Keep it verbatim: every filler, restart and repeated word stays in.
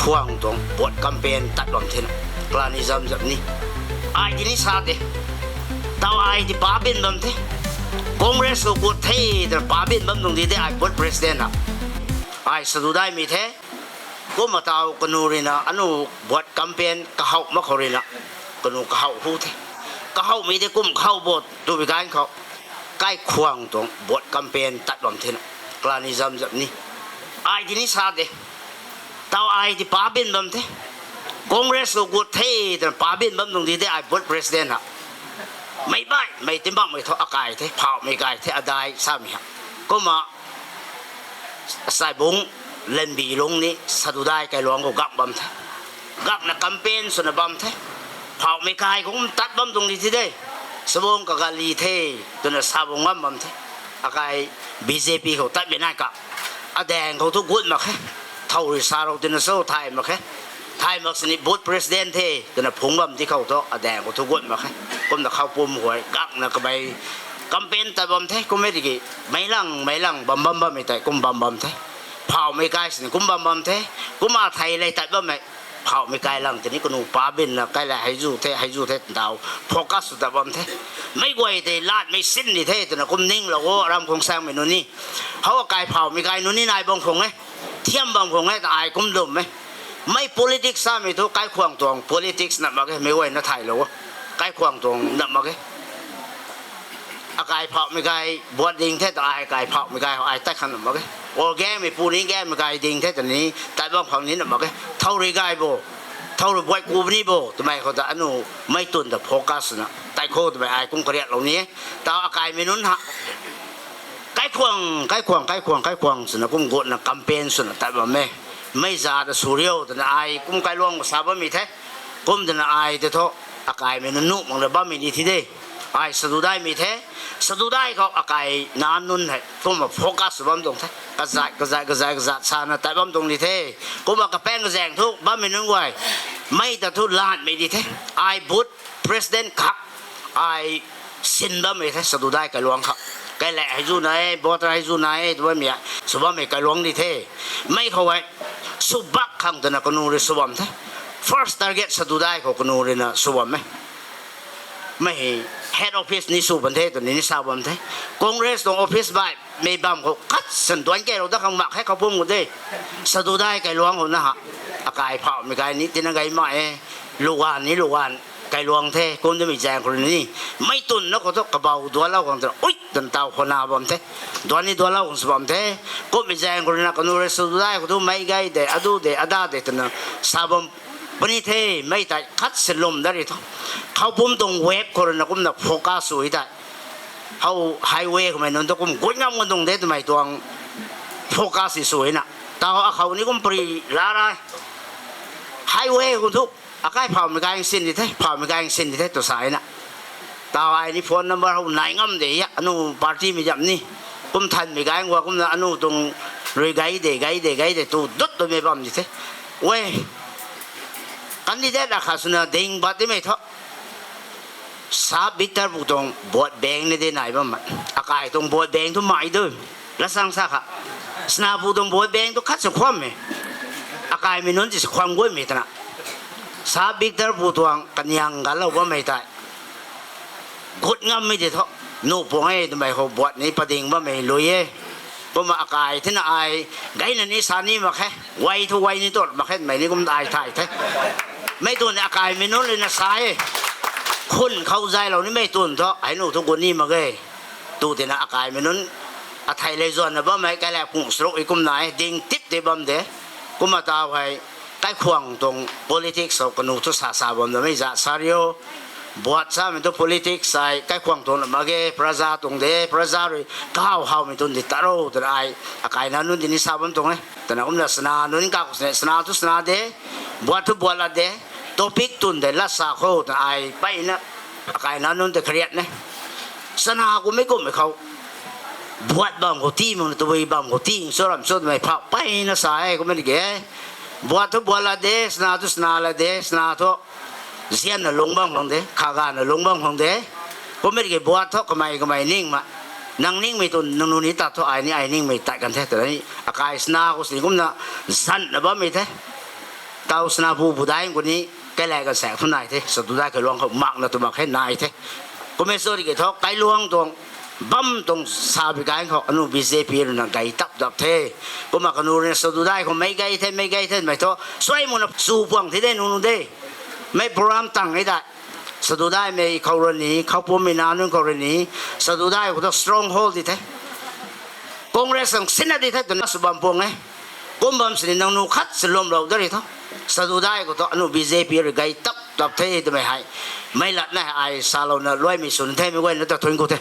Kaikhwang tuang vote campaign tat bam thena, kalani zam zam ni. Ai ti ni sa de. Tau ai ti pa bin bam the. Congress khou gut the twna pa bin bam nung di de ai vote president na. Ai sadu daimei the. Kumna tau kanu ruina anu vote campaign kahow mak khou ruina, kanu kahow hu the. Kahowmei de kum kahow bo twbi ganv khou, Kaikhwang tuang vote campaign tat bam thena, kalani zam zam ni. Ai ti ni sa de. Tau ai ti pa bin bam the. Congress khou gut the twna pa bin bam nung di de ai vote president na. Mei baihmei timbangmei thu akai the, phauhmei kai the, adai samei ha. Kumna Saibung Lanbilung ni sadu dai kailuang khou gak bam the. Gakna campaign swna bam the. Phauhmei kai khou kum tat bam tuang di thi de. Sabung kagali the twna sa bam ngam bam the. Akai B J P khou tatmei nai ka. Adaeng khou thu gut mak khe. Thow rui sa rou tina cho thay mak khe. Thay mak sini vote president the twna phungc bam di khou thu adaeng khou thu gut mak khe. Kumna khou pum huay gakna kamei campaign tat bam the, kummei tiki mei lang mei lang bam bam bammei tei kum bam bam the. Phauhmei kai sini kum bam bam the. Kumna thei lei tat bammei phauhmei kai lang tini kanu pa binna kai lei hei zu the, hei zu the tau focus sw tat bam the. Mei guay tei latmei sin ni the twna kum ninglou o, ram khung sangmei nunc ni. How akai phauhmei kai nunc ni nai bam khung e. Thiam bam khung e ta ai kum lwm e. Mei politics samei thu Kaikhwang tuang politics na mak ge, mei guayna thaylou o. Kaikhwang tuang na mak ge. Akai phauhmei kai buat ding the ta ai kai phauhmei kai hou ai tat khang na mak ge. O gaengmei pu ni gaengmei kai ding the ta ni tat bam khang ni na mak ge. Thow rui gay bo, thow rui buat ku ni bo twmei khou ta anu mei twn ta focus na tai khou twmei ai kum kariaklou ni e. Tau akaimei nunc ha Kaikhwang, Kaikhwang, Kaikhwang, Kaikhwang swna kum gutna campaign swna tat bam e. Mei za ta sw rio twna ai kum kailuang sa bammei the. Kum twna ai tei thu akaimei nunc nuh mak na bammei ni thi de. Ai sadu daimei the. Sadu dai khou akai nac nunc hei kumna focus sw bam tuang the. Kazat, kazat, kazat, kazat sana tat bam tuang ni the. Kumna kapaeng kazaeng thu bammei nunc guay mei ta thu lanmei di the. Ai vote president kha ai sin bammei the sadu dai kailuang kha. Kailak hei zu nai, voter hei zu nai tw bammei a sw bammei kailuang di the. Mei khou hei sw bak khang twna kanu rui sw bam the. First target sadu dai khou kanu ruina sw bam e. Mei head office ni sw bam the twni ni sa bam the. Congress tuang office baihmei bam khou khat san duanc keilou dat khang mak khe khou pum khou de. Sadu dai kailuang khou na ha akai phauhmei kai ni tina gay mak e. Lugan ni lugan kailuang the, kum twmei zaeng khou rui ni mei twn na khou thu kabau duanclou khang twna ui twna tau khou na bam the. Duanc ni duanclou khang sw bam the. Kummei zaeng khou ruina kanu rui sadu dai khou thu mei gay de, adu de, ada de twna sa bam puni the. Mei tei khat si lwm dat ri thu khou pum tuang web khou ruina kumna focus sw e tei. How highway khoumei nunc thu kum gut ngam kan tuang de twmei tuang focus si sw e na. Tau akhou ni kum pri la ra highway khou thu akai phauhmei kai sin di the, phauhmei kai sin di the tw sa e na. Tau ai ni phone number how nai ngam de a, anu party mei zam ni. Kum thanmei kai ngua kumna anu tuang rui gay de, gay de, gay de tu dut twmei bam di the. Ue, candidate akhat swna ding bat timei thu Saheb Victor pu tuang vote bank ni de nai bam e. Akai tuang vote bank thu mai du. Lasang sa kha. Sna pu tuang vote bank thu khat si khwam e. Akaimei nunc ti si khwam guaymei twna. Saheb Victor pu tuang kaniang ganclou bammei tei gut ngammei di thu nuh puang e twmei khou vote ni pading bammei lui e. Kumna akai thina ai gayna ni sa ni mak khe. Wai thu wai ni tat mak khe mei ni kum ai thay the. Mei twn ni akaimei nunc ruina sa e. Khun khou zaylou nimei twn thu hei nuh thu gut ni mak ge. Tu tina akaimei nunc athei lei zuanna bammei kailak pung sruk i kumna e ding tip tei bam de. Kumna tau hei Kaikhwang tuang politics khou kanu thu sa sa bam damei za sa rio. Vote samei thu politics ai Kaikhwang tuang na mak ge, praja tuang de, praja rui kahaw hawmei tuang di ta ro twna ai akaina nunc di ni sa bam tuang e. Twna kumna sna nunc kakhou sini sna thu sna de, vote thu vote la de, topic twn de lat sa khou twna ai peyna akaina nunc tei kariat ne. Sna kummei kummei khou vote bam khou ti mak na tabui bam khou ti cho ram cho twmei phauh peyna sa e kummei ge. Vote thu vote la de, sna thu sna la de, sna thu zianna lungc bam khang de, khagana lungc bam khang de. Kummei ge vote thu kamei kamei ningmei, nang ningmei tu nang nunc ni tat thu ai ni ai ningmei tat kan the twna ni akai sna khou sini kumna zanna bammei the. Taw swna bu bu dai khou ni, kailay kasaek thu nai the, Sadudai Kailuang khou makna tw mak khe nai the. Kumei sw ri ki thu, Kailuang tuang, bam tuang sa bi gan khou, anu B J P ruina gay tap tap the. Kumna kanu ruina Sadudai khou mei gay the, mei gay the, mei thu, suai muna su puang the de, nunu de. Mei program tang e da. Sadudaimei khou rui ni, Khaopummei nac nunc khou rui ni, Sadudai khou thu stronghold di the. Congress ang sinna di the twna sw bam puang e. Kum bam sini nangniw khat si lwmlou da ri tho. Sadudai khou thu anu B J P rui gay tap tap the twmei hei. Meic latna hei ai salouna luaimei swn themei guayna ta thuanc khou the.